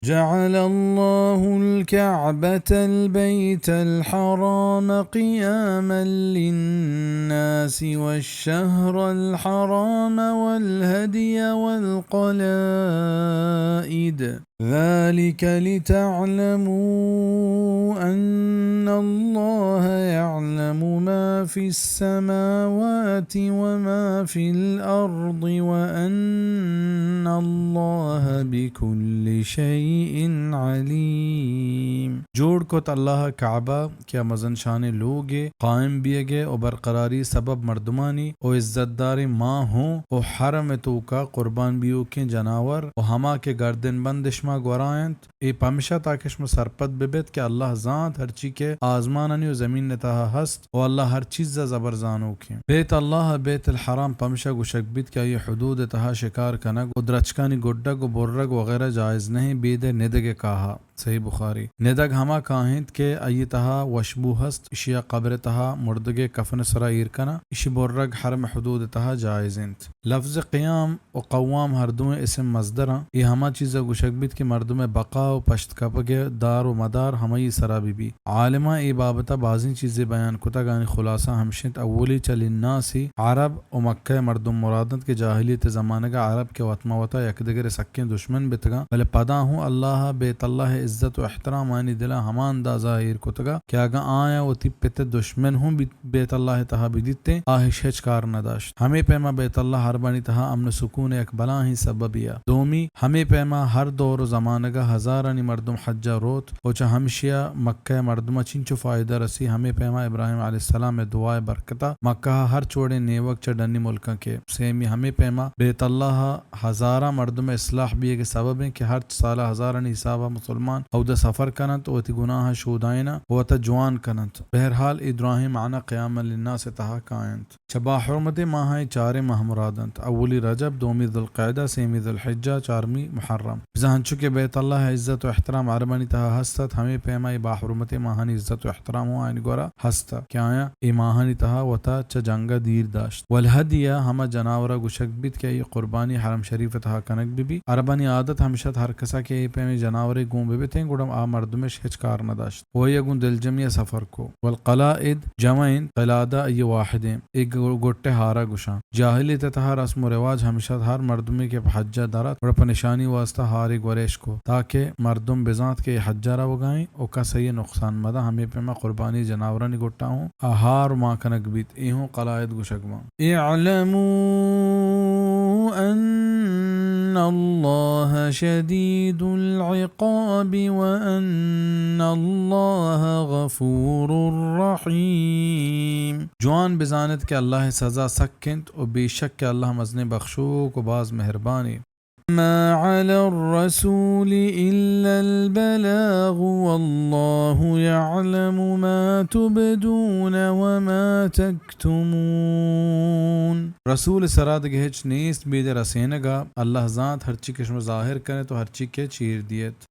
جعل الله الكعبة البيت الحرام قياما للناس والشهر الحرام والهدي والقلائد، ذلك لتعلموا أن الله يعلم ما في السماوات وما في الأرض وأن الله بكل شيء عليم۔ جوڑ کت اللہ کعبہ کہ آ مزن شانیں لوگے قائم بیئگے و برقراری سبب مردمانی و عزت داریں ماہ ہوں و حرم توکا قربان بیوکیں جناور و ہما کہ گردن بند شما گورا انت، اے پمشا تاکہ شما سرپد ببیت کہ اللہ زانت ہرچی کہ آزمانانی و زمین تہا ہست و اللہ ہر چیزا زبر زانوکیں۔ بیت اللہ، بیت الحرام پمشا گوشگ بیت کہ آئی حدود تہا شکار کنگ و درچکانی گڈگ و برگ وغیرہ جائز نہیں، بیدے ندگے کاہا۔ صحیح بخاری۔ ندگ ہما کاہ انت کہ آئی تہا وشبو ہست، اشیا قبر تہا مردگے کفن سرا ایر کناں، اشی برگ حرم حدود تہا جائز انت۔ لفظ قیام و قوام ہر دوئیں اسم مصدراں۔ اے ہما چیزا گوشگ بیت کہ مردم بقا و پشت کپگ دار و مدار ہمائی سرا بہ بی۔ عالماں اے بابتا بازیں چیزے بیان کتگ، آنی خلاصہ ہمش انت، اولی چہ للناسی عرب و مکہ مردم مراد انت کہ جاہلیت زمانگا عرب کہ وت ما وتا یک دگرے سکیں دشمن بتگاں، بلے پدا ہوں اللہ بیت اللہ عزت و احترام آنی دلا ہما اندازہ ایر کتگا کہ اگاں آیاں وتی پت دشمن ہوں بیت بیت اللہ تہا بدیتیں، آ ہش ہچ کار نداشت۔ ہمے پیما بیت اللہ عربانی تہا امن و سکون یک بلاہیں سببے ء۔ دومی، ہمے پیما ہر دور و زمانگا ہزارانی مردم حجا روت و چہ ہمشیا مکہ مردما چنچو فائدہ رسی، ہمے پیما ابراہیم علیہ السلام ء دعا ء برکتا مکہ ء ہرچ وڑیں نیوگ چہ ڈنی ملکاں کیت۔ سیمی، ہمے پیما بیت اللہ ء ہزاراں مردم ء اصلاح بیگ ء سبب انت کہ ہرچ سالا ہزارانی حسابا مسلمان اود ء سفر کننت و وتی گناہاں شودائیناں و وتا جوان کننت۔ بہرحال، اے دراہیں معنی قیاما للناس ء تہا کاینت۔ چہ باحرمتیں ماہاں اے چاریں ماہ مراد انت، اولی رجب، دومی ذوالقعدہ، سیمی ذوالحجہ، چارمی محرم۔ بزاں انچو کہ بیت اللہ ء عزت و احترام عربانی تہا ہست ات، ہمے پیما اے باحرمتیں ماہانی عزت و احترام ہوں آیانی گورا ہست ات کہ آیاں اے ماہانی تہا وتا چہ جنگا دیر داشت۔ والہدی، ہما جناورا گوشگ بیت کہ آئی قربانی حرم شریف ء تہا کنگ بہ بیت۔ عربانی عادت ہمش ات ہر کسا کہ اے پیمیں جناورے گون بہ بیتیں، گڑا آ مردمش ہچ کار نداشت۔ و آئی ء گوں دلجمی ء سفر کو۔ والقلائد جمع انت، قلادہ آئی ء واحد انت۔ اے گ-، گٹ ء ہار ء گوشاں۔ جاہلیت ء تہا رسم و رواج ہمیش ات، ہر مردمے کہ پہ حج ء در ات، گڑا پہ نشانی واسطہ ہارے گوریش کو، تاکہ مردم بزانت کہ اے حج ء روگا انت و کس آئی ء نقصان مداں۔ ہمے پیما قربانی جناورانی گٹا ہوں آ ہار مان کنگ بیت۔ اے ہوں قلائد گوشگ باں۔ اعلموا أن الله شديد العقاب وأن الله غفور رحيم۔ جوان بزانت کہ اللہ ء سزا سک انت و بے شک کہ اللہ مزنیں بخشوک و باز مہربانے۔ ما على الرسول إلا البلاغ والله يعلم ما تبدون وما تكتمون۔ رسول ء سرا دگہ ہچ نیست بید ء رسینگ ء، اللہ زانت ہرچی کہ شما ظاہر کنت و ہرچی کہ چیر دیت۔